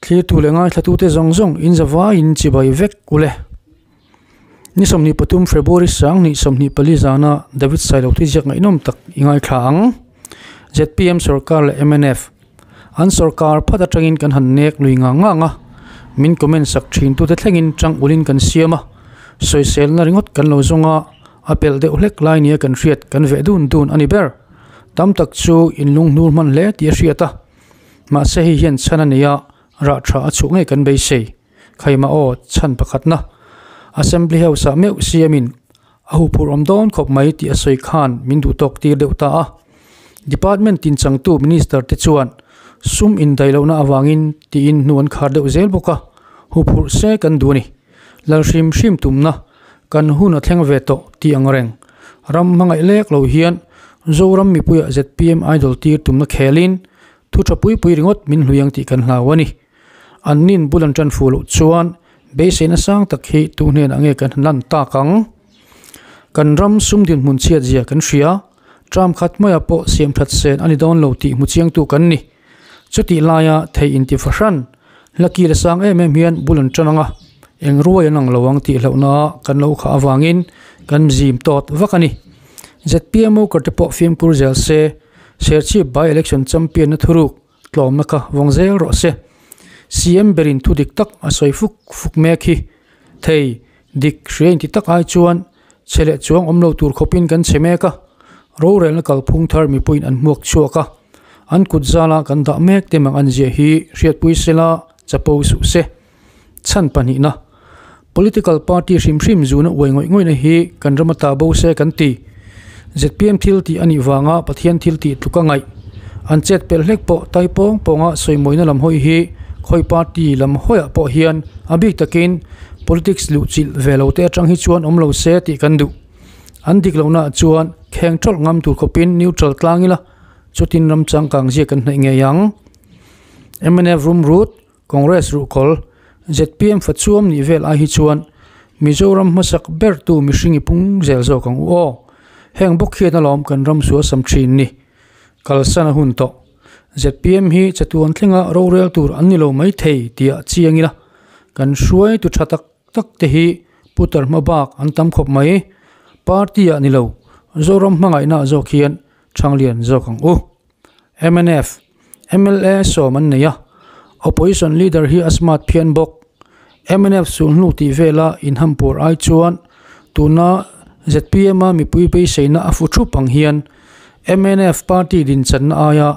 Thlirtu leh ngaithlatute zawng zawng in zavaiin chibai vek ule. Ni 23 February 2024 zana David Sailo thi ziak ngaihnawm tak i ngaithla ang. ZPM sorkar leh mnf an sorkar phat atangin kan han nek lui ngang ngang a, min comment sak thintute thlengin tang ulin kan siam a, sawiselna ringawt kan lo zawng a, a pelh deuh hlek lai nia kan hriat kan veh dun dun a ni ber. Tam tak chu in lunghnur hman hle tih a hriat a. Mahse hei hian chhan a nei a, rah tha a chhuah ngei kan beisei. Khaimah aw, chhan pakhatna. Assembly House ah meuh siamin a huphurh awm dawn khawp mai tih a sawi khan min duh tawk tir deuh ta a. Department tin changtu Minister te chuan sum indaih lohna avangin tiin hnu an khar deuh zel bawk a, huphurh se kan duh a ni. Lal hrim hrim tumna kan hun a thleng ve tawh tih ang reng. Ram hmangaih lek lo hian Zoram mipuiah zpm idol tir tumna khelin thu tha pui pui ringawt min hlui ang tih kan hlau a ni. An nin bul an tan fuh loh chuan beiseina sang tak hi tu hnenah nge kan lan tak ang? Kan ram sum dinhmun chhiat zia kan hria, tram khat maia pawh siam that sen a ni dawn lo tih hmu chiangtu kan ni. Chutih laia thei inti fahran, hla kil a sang em em hian bul an tan ang a, eng ruai an ang lo ang tih hlauhna kan lo khah avangin kan zim tawt vak a ni. Zpm worker te pawh fimkhur zel se, Serchhip by election champion na thuruk tlawmna kha vawng zel rawh se. CM berin thu dik tak a sawi fuk fuk mek hi. Thei, dik, hria inti tak ai chuan chhe leh chuang awm lo tur khawpin kan chhe mek a. Rorelna kalphung thar mipuiin an hmuak chhuak a. An kut zala kan dah mek te mang an ziah hi hriatpui sela chapo suh se. Chhan pahnihna, Political party hrim hrim zuna uai ngawih ngawihna hi kan ram ata bo se kan ti. Zpm thil tih a nih vanga Pathian thil tih tluk a ngaih. An chet pelh hlek pawh tai pawng pawnga sawimawina lam hawi hi khawi party lam hawiah pawh hian a bik takin politics luh chilh ve lo te atang hi chuan awm lo se tih kan duh. An dik lohnaah chuan kheng tawlh ngam tur khawpin neutral tlang ila chutin ram changkang zia kan hnaih ngei ang. Mnf rum rut Congress ruhkawl, zpm fachuam nih vel ai hi chuan Mizoram hmasak bertu mihring i pung zel zawk ang u aw. Heng bawk hian alawm kan ram sual sam thin ni. Kalsan a hun tawh. Zpm hi chatuan thlenga rorel tur an ni lo mai thei tia chiang ila kan hruai tu tha tak tak te hi putar hma bak an tam khawp mai. Party ah ni lo, Zoram hmangaihna zawk hian Thanglian zawk ang u. Mnf, mla sawm an nei a, Opposition Leader hi a smart phian bawk. Mnf sulhnu tih vela inhampur ai chuan tuna zpm a mipui beiseina a fu thup ang hian mnf party dinchanna aia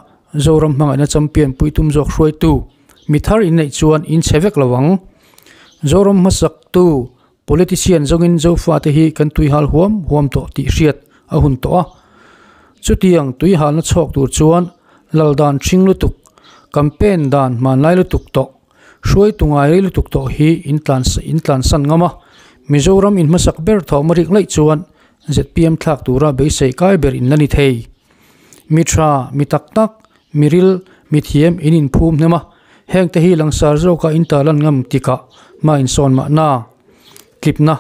Zoram hmangaihna champion puitum zawk hruaitu mi thar inneih chuan in chhe vek lo ang. Zoram hmasaktu Politician zawngin Zofate hi kan tuihal huam huam tawh tih hriat a hun tawh a. Chutiang tuihalna chhawk tur chuan lal dan hring lutuk, campaign dan hmanlai lutuk tawh, hruaitu ngai rei lutuk tawh hi intlansan ngam a. Mizoram inhmasak ber thawhma rik laih chuan zpm thlak tura beisei kai ber in la ni thei. Mi tha, mi tak tak, mi ril, mi thiam in inphum hnem a, hengte hi langsar zawka in tarlan ngam tikah hma insawn mahna. Tlipna,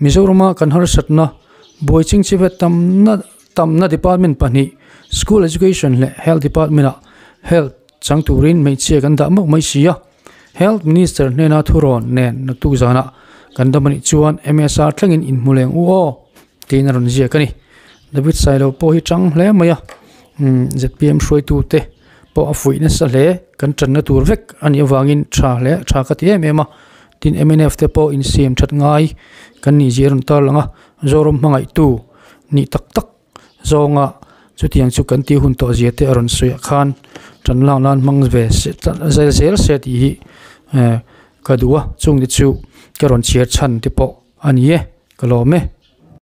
Mizorama kan harsatna, buai chingchivet tamna tamna department pahnih, School Education leh Health Department ah Health chang turin hmeichhia kan dah mauh mai si a. Health Minister hnena thurawn nen naktuk zanah kan dam anih chuan MSR thlengin inhmu leng u aw tiin a rawn ziak a ni. David Sailo pawh hi chang hle mai a, umm zpm hruaitute pawh a fuih nasa hle, kan tanna tur vek a nih avangin tha hle tha ka ti em em a, tin mnf te pawh insiam that ngai kan nih zia a rawn tarlang a, Zoram hmangaihtu nih tak tak. Zawnga chutiang chu kan tih hun tawh zia te a rawn sawi ah khan tan lak nan hmang ve se zel zel se tih hi eh ka duh a chung te chu ka rawn chhiar chhan te pawh a ni e ka lawm e.